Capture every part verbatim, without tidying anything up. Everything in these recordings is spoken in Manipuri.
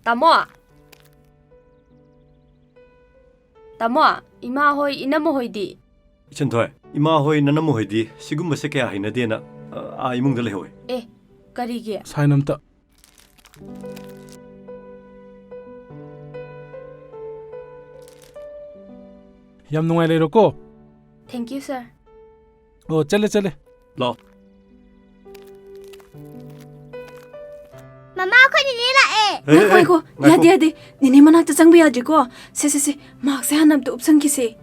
ꯇꯥꯃꯣ! ꯇꯥꯃꯣ, ꯏꯃꯥ ꯍꯣꯏ, ꯏꯅꯝꯃ ꯍꯣꯏꯗꯤ? ꯏꯆꯟꯊꯣꯏ, ꯏꯃꯥ ꯍꯣꯏ, ꯅꯅꯝꯃ ꯍꯣꯏꯗꯤ ꯁꯤꯒꯨꯝꯕꯁꯦ ꯀꯌꯥ ꯍꯩꯅꯗꯦꯅ, ꯑ, ꯑꯥ ꯏꯃꯨꯡꯗ ꯂꯩꯍꯧꯋꯦ꯫ ꯑꯦ, ꯀꯔꯤꯒꯤ? ꯁꯥꯏꯟ ꯑꯝꯇ꯫ ꯌꯥꯝ ꯅꯨꯡꯉꯥꯏ ꯂꯩꯔꯣꯀꯣ꯫ Thank you, sir. ꯑꯣ, ꯆꯠꯂꯦ, ꯆꯠꯂꯦ꯫ ꯂꯥꯛꯑꯣ꯫ ꯃꯃꯥ, ꯑꯩꯈꯣꯏ ꯅꯦꯅꯦ ꯂꯥꯛꯑꯦ꯫ ꯑꯦ, ꯑꯦ, ꯉꯥꯏꯈꯣ, ꯉꯥꯏꯈꯣ꯫ ꯌꯥꯗꯦ, ꯌꯥꯗꯦ꯫ ꯅꯦꯅꯦ ꯃꯅꯥꯛꯇ ꯆꯪꯕ ꯌꯥꯗ꯭ꯔꯤꯀꯣ꯫ ꯁꯦ, ꯁꯦ, ꯁꯦ, ꯃꯥꯛꯁꯦ ꯍꯥꯟꯅ ꯑꯝꯇ ꯎꯞꯁꯟꯈꯤꯁꯦ꯫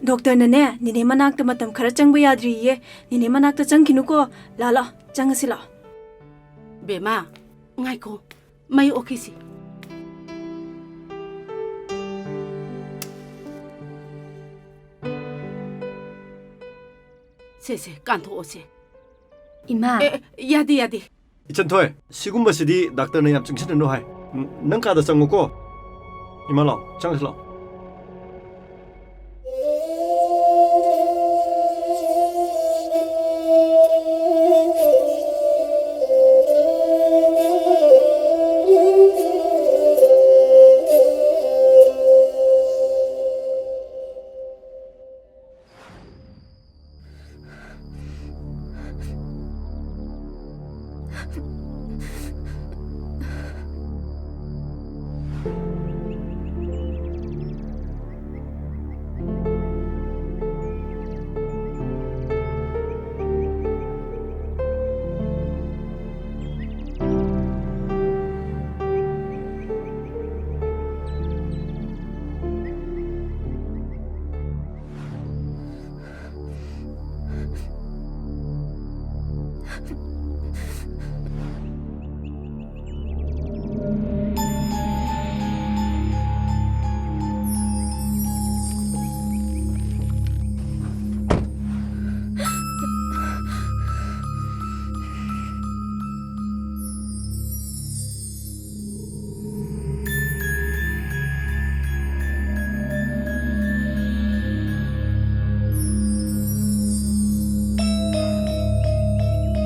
ꯗꯣꯛꯇꯔꯅꯅꯦ, ꯅꯦꯅꯦ ꯃꯅꯥꯛꯇ ꯃꯇꯝ ꯈꯔ ꯆꯪꯕ ꯌꯥꯗ꯭ꯔꯤꯌꯦ꯫ ꯅꯦꯅꯦ ꯃꯅꯥꯛꯇ ꯆꯪꯈꯤꯅꯨꯀꯣ꯫ ꯂꯥꯛꯑꯣ, ꯂꯥꯛꯑꯣ, ꯆꯪꯉꯁꯤ ꯂꯥꯛꯑꯣ꯫ ꯕꯦꯝꯃ, ꯉꯥꯏꯈꯣ꯫ ꯃꯩ ꯑꯣꯛꯈꯤꯁꯤ꯫ ꯁꯦ, ꯁꯦ, ꯀꯥꯟꯊꯣꯛꯑꯣꯁꯦ꯫ ꯏꯃꯥ꯫ ꯑꯦ, ꯑꯦ, ꯌꯥꯗꯦ, ꯌꯥꯗꯦ꯫ ꯏꯆꯟꯊꯣꯏ, ꯁꯤꯒꯨꯝꯕꯁꯤꯗꯤ ꯗꯥꯛꯇꯔꯅ ꯌꯥꯝ ꯆꯪꯁꯤꯟꯅꯅꯨ ꯍꯥꯏ꯫ ꯎꯝ, ꯅꯪ ꯀꯥꯗ ꯆꯪꯉꯨꯀꯣ꯫ ꯏꯃꯥ, ꯂꯥꯛꯑꯣ, ꯆꯪꯉꯁꯤ ꯂꯥꯛꯑꯣ꯫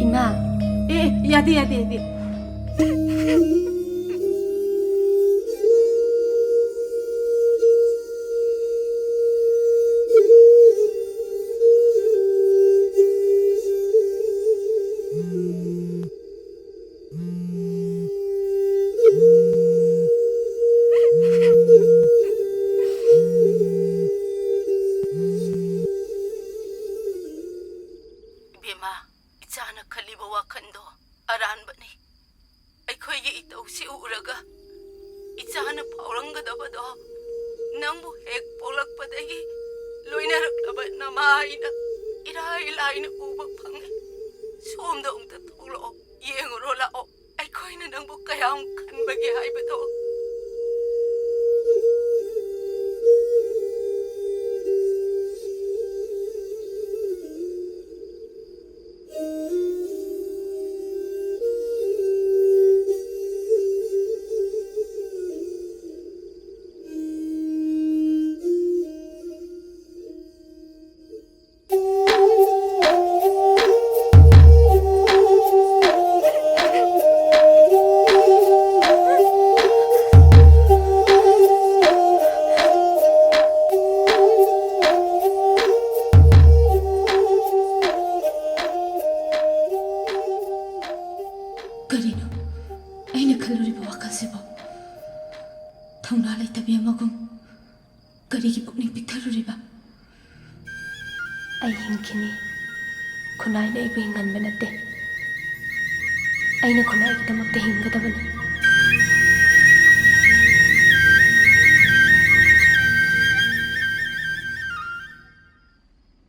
ꯏꯃꯥ꯫ ꯑꯦ, ꯑꯦ, ꯌꯥꯗꯦ, ꯌꯥꯗꯦ, ꯌꯥꯗꯦ꯫ ꯏꯆꯥꯅ ꯈꯜꯂꯤꯕ ꯋꯥꯈꯜꯗꯣ ꯑꯔꯥꯟꯕꯅꯤ꯫ ꯑꯩꯈꯣꯏꯒꯤ ꯏꯇꯧꯁꯤ ꯎꯔꯒ ꯏꯆꯥꯅ ꯐꯥꯎꯔꯝꯒꯗꯕꯗꯣ ꯅꯪꯕꯨ ꯍꯦꯛ ꯄꯣꯛꯂꯛꯄꯗꯒꯤ ꯂꯣꯏꯅꯔꯛꯂꯕ ꯅꯃꯥ ꯑꯩꯅ ꯏꯔꯥꯏ ꯂꯥꯏꯅ ꯎꯕ ꯐꯪꯉꯤ꯫ ꯁꯣꯝꯗ ꯑꯃꯨꯛꯇ ꯊꯣꯛꯂꯛꯑꯣ, ꯌꯦꯡꯉꯨꯔꯣ ꯂꯥꯛꯑꯣ꯫ ꯑꯩꯈꯣꯏꯅ ꯅꯪꯕꯨ ꯀꯌꯥꯝ ꯈꯟꯕꯒꯦ ꯍꯥꯏꯕꯗꯣ꯫ ꯀꯔꯤꯅꯣ ꯑꯩꯅ ꯈꯜꯂꯨꯔꯤꯕ ꯋꯥꯈꯜꯁꯤꯕꯣ? ꯊꯧꯅꯥ ꯂꯩꯇꯕꯤ ꯑꯃꯒꯨꯝ ꯀꯔꯤꯒꯤ ꯄꯨꯛꯅꯤꯡ ꯄꯤꯛꯊꯔꯨꯔꯤꯕ? ꯑꯩ ꯍꯤꯡꯈꯤꯅꯤ꯫ ꯈꯨꯟꯅꯥꯏꯅ ꯑꯩꯕꯨ ꯍꯤꯡꯍꯟꯕ ꯅꯠꯇꯦ꯫ ꯑꯩꯅ ꯈꯨꯟꯅꯥꯏꯒꯤꯗꯃꯛꯇ ꯍꯤꯡꯒꯗꯕꯅꯤ꯫